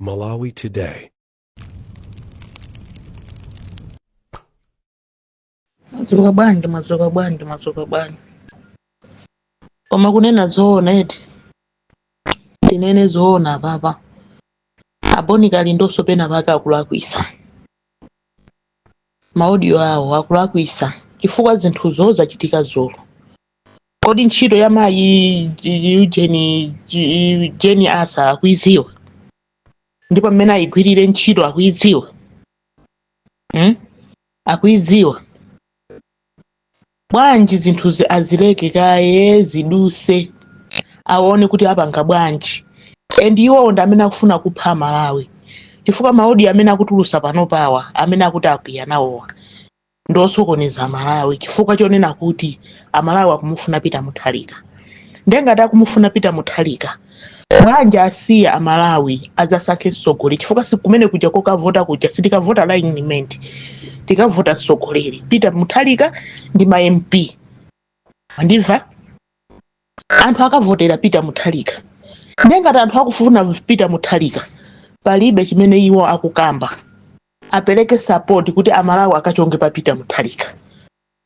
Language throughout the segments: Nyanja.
Malawi Today. Mwadzuka bwanji, mwadzuka bwanji, mwadzuka bwanji. Koma kunena zoona eti, tinene zoona papa. A Bon Kalindonso pena pake akulakwisa. Ma audio awo akulakwisa chifukwa zinthuzo zachitika dzulo. Kodi ntchito ya mayi Jane Jane Ansah akuidziwa? Ndipo mmene ayigwirire ntchito akuidziwa? Hmm? Akuidziwa? Bwanji zinthuzi azileke kaye ziduse aone kuti apanga bwanji. And iwowo ndi amene akufuna kupha Malawi chifukwa ma audio amene akutulusa panopawa amene akuti akwiya nawowa ndi osokoneza Amalawi chifukwa chonena kuti Amalawi akumufuna Peter Mutharika. Ndiye ngati akumufuna Peter Mutharika, bwanji asiye Amalawi adzasankhe mtsogoleri chifukwa si kumene kuja kokavota kuja sitikavota running mate, tikavota mtsogoleri Peter Mutharika ndi ma MP. Andimva? Anthu akavotera Peter Mutharika. Ndiye ngati anthu akufuna Peter Mutharika, palibe chimene iwo akukamba. Apereke support kuti Amalawi akachonge pa Peter Mutharika.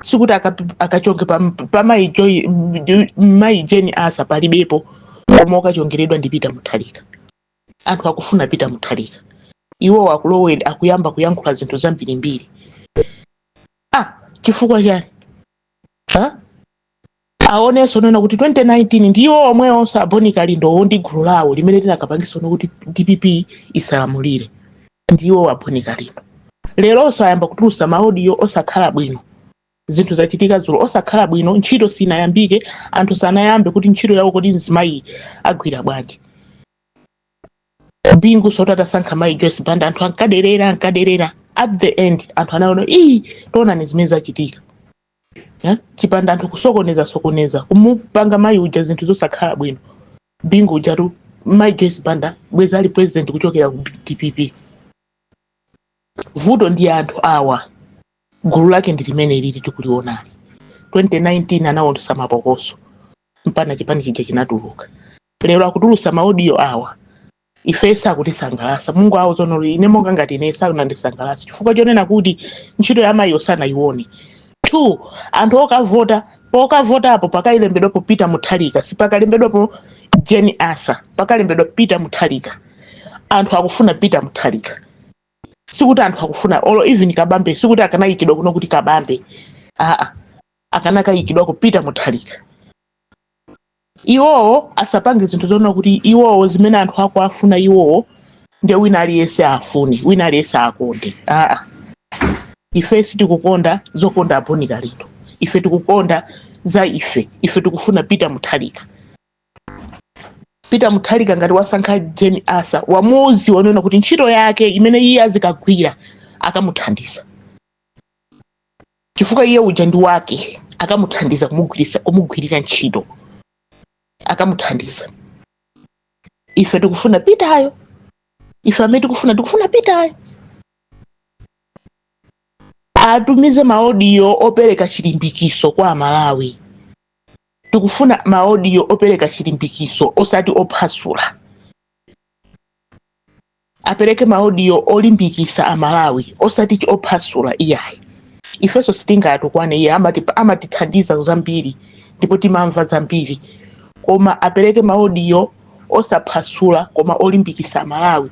Sikuti akachonge pa mayi Joy, mayi Jane Ansah palibepo, koma okachongeredwa ndi Peter Mutharika. Anthu akufuna Peter Mutharika. Iwo akulowera akuyamba kuyankhula zinthu zambirimbiri. Ah, chifukwa chani? Ha? Aonenso nena kuti 2019 ndiwo omwe onse a Bon Kalindowo ndi gulu lawo limene linakapangisa ono kuti DPP isalamulire. Ndiwo a Bon Kalindo. Leronso ayamba kutulusa ma audio osakhala bwino. Zinthu zachitika dzulo osakhala bwino, ntchito sinayambike, anthu sanayambe kuti ntchito yawo kodi mzimayi agwira bwanji. Bingu soti atasankha mayi Joyce Banda anthu ankaderera ankaderera. At the end anthu anaona ii taonani zimene zachitika. Chipanda anthu kusokoneza sokoneza kumupanga mayi uja zinthu zosakhala bwino. Bingu ujatu mayi Joyce Banda bweza ali president kuchokera ku DPP. Vuto ndi anthu awa, gulu lake ndi limene lili tikulionali. 2019 anawonesa mapokoso mpana chipani chija chinatuluka. Lero akutulusa ma audio awa ife sakutisangalasa. Mungu awo zono ine monga ngati ine sakunandisangalasa chifukwa chonena kuti ntchito ya mayi osanayione. 2 anthu okavota pokavotapo pakalembedwapo Peter Mutharika, sipakalembedwapo Jane Ansah, pakalembedwa Peter Mutharika. Anthu akufuna Peter Mutharika, sikuti anthu akufuna olo even Kabambe, sikuti akanayikidwa kuno kuti Kabambe, aa akanakayikidwako Peter Mutharika. Iwowo asapange zinthu zoona kuti iwowo zimene anthu ako afuna iwowo ndiye wina aliyense afune, wina aliyense akonde. Aa ife sitikukonda zokonda a Bon Kalindo, ife tikukonda za ife, ife tikufuna Peter Mutharika. Peter Mutharika ngati wasankha Jane Ansah wamuzi wanena kuti ntchito yake imene iye azikagwira akamuthandiza, chifukwa iye uja ndi wake, akamuthandiza kumugwirira ntchito akamuthandiza. Ife tikufuna Peteryo, ife amene tikufuna Peteryo. Atumize ma audio opereka chilimbikiso kwa Amalawi. Tikufuna ma audio opereka chilimbikiso osati ophwasula. Apereke ma audio olimbikisa Amalawi osati ophwasula iyayi. Ifenso sitingatukwane iye, amatithandiza zambiri ndipo timamva zambiri, koma apereke ma audio osaphwasula koma olimbikisa Amalawi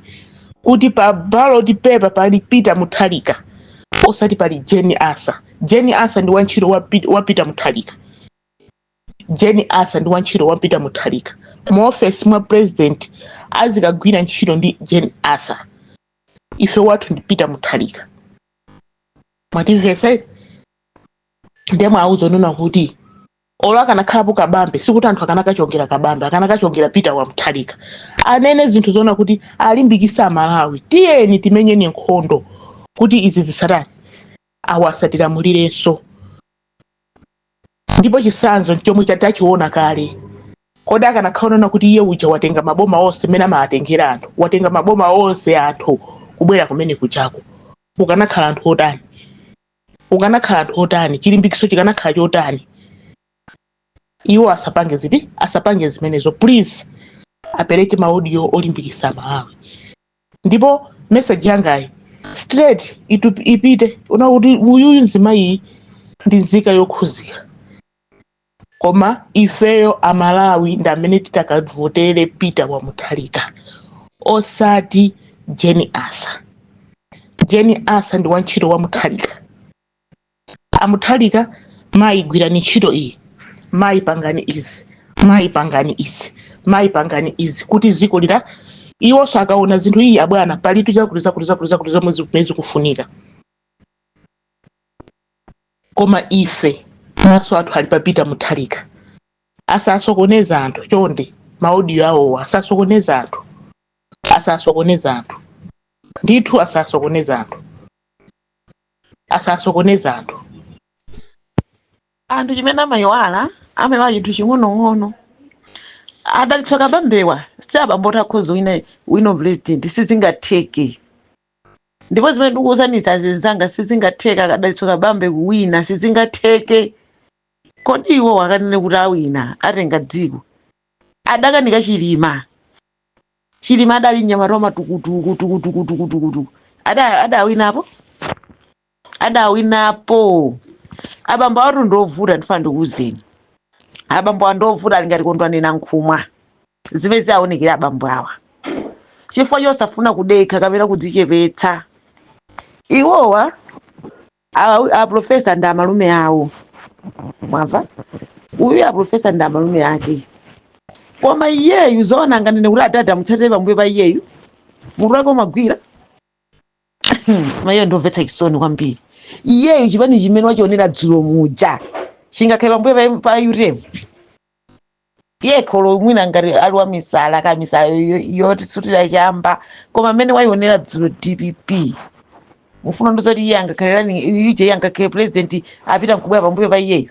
kuti pa ballot paper pali Peter Mutharika osati pali Jane Ansah. Jane Ansah ndi wantchito wa Peter Mutharika. Jane Ansah ndi wantchito wa Peter Mutharika. Mu office mwa president azikagwira ntchito ndi Jane Ansah. Ife wathu ndi Peter Mutharika. Mwatimvesa? Ndiye mwauza onena kuti olo akanakhalapo Kabambe sikuti anthu akanakachongera Kabambe, akanakachongera Peter wa Mutharika. Anene zinthu zoona kuti alimbikisa Amalawi, tiyeni timenyeni nkhondo kuti izi zisatani, awa asatilamulirenso. Ndipo chisanzo chomwe tachiona kale, kodi akanakhala onena kuti iye uja watenga maboma onse mmene amatengera anthu, watenga maboma onse anthu kubwera kumene kuchako, kukanakhala anthu otani? Kukanakhala anthu otani? Chilimbikiso chikanakhala chotani? Iwo asapange ziti, asapange zimenezo please. Apereke ma audio olimbikisa Amalawi. Ndipo message yangayi straight ipite una kuti uyuyu mzimayiyi ndi nzika yokhuzika, koma ifeyo Amalawi ndi amene titakavotere Peter wa Mutharika, osati Jane Ansah. Jane Ansah ndi wantchito wa Mutharika. Amutharika, mayi, gwirani ntchito iyi, mayi, pangani izi, mayi, pangani izi, mayi, pangani izi, kuti ziko lira. Iwonso akaona zinthu iyi, abwana, palitu chakuti, zakuti, zakuti, zakuti zomwe zimene zikufunika. Koma ife maso athu ali pa Peter Mutharika. Asasokoneza anthu chonde. Ma audio awowa asasokoneza anthu, asasokoneza anthu ndithu, asasokoneza anthu, asasokoneza anthu. Anthu chimene amayiwala, amayiwala chinthu ching'onong'ono. Adalitso Kabambewa si abambo oti akhoza wina wino president, sizingatheke. Ndipo zimene ndikuwuzani azinzanga, sizingatheke akadalitso Kabambe kuwina, sizingatheke. Kodi iwo akanene kuti awina, atenga dziko? Adakanika Chilima. Chilima adali mnyamata wa matukutuku tukutukutukutukutuku, adawinapo, adawinapo. Abambo awatu ndovuta. Ndifana ndikuwuzeni, abambo awa ndovuta, ali ngati Kondwani Nankhumwa. Zimene ziaonekera abambo awa chifukwa chosafuna kudekha kapena kudzichepetsa. Iwowa a professor ndi amalume awo, mwamva? Uyu a professor ndi amalume ake, koma iyeyu zoona anganene kuti adada amutsatire pambuyo pa iyeyu? Mutu wake umagwira? Mayiyo ndomvetsa chisoni kwambiri. Iyeyu chipani chimene wachionera dzulo muja chingakhale pambuyo pa UTM? Iye kholo mwina ngati ali wa misala, ka misala yotisutira chamba, koma mmene wayionera dzulo DPP, mufuna ndizoti iye angakhalirani uje? Iye angakhale president, apita nkubwera pambuyo pa iyeyo?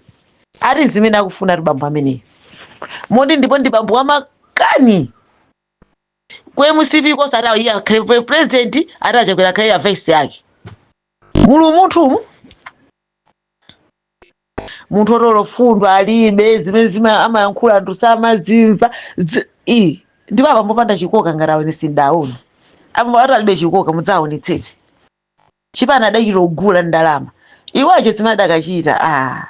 Ati zimene akufuna ati bambo ameneyo moti, ndipo ndi bambo wamakani ku MCP kosa. Ati iye akhale president, ati achakwera akhale ya vice yake. Muli umunthu umu? Munthu otolo fundo alibe, zimene zima amayankhula anthu samazimva. Ndipo abambo opanda chikoka ngati awo ine sindaona. Abambo ati alibe chikoka, mudzaonetsetse. Chipani adachilogula ndalama iwacho, zimene adakachita, ah,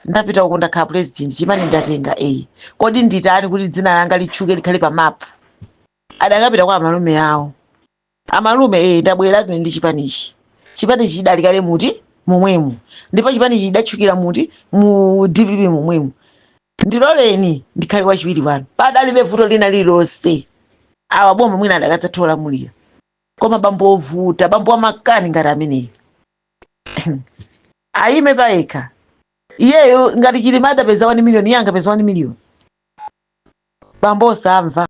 ndapita uko, ndakhala president, chipani ndatenga, kodi nditani kuti dzina langa litchuke, likhale pa mapu? Adakapita kwa amalume awo. Amalume, ndabwera tine ndi chipanichi. Chipanichi chidali kale muti momwemo, ndipo chipanichi chidatchukira muti mu DPP momwemo. Ndiloleni ndikhale wachiwiri wanu. Padalibe vuto lina lililonse. Awa boma mwina adakadzatha olamulira, koma bambo ovuta, bambo wamakani ngati ameneyo ayime payekha iyeyo? Ngati Chilima adapeza 1 million, iye angapeza 1 million? Bambo osamva.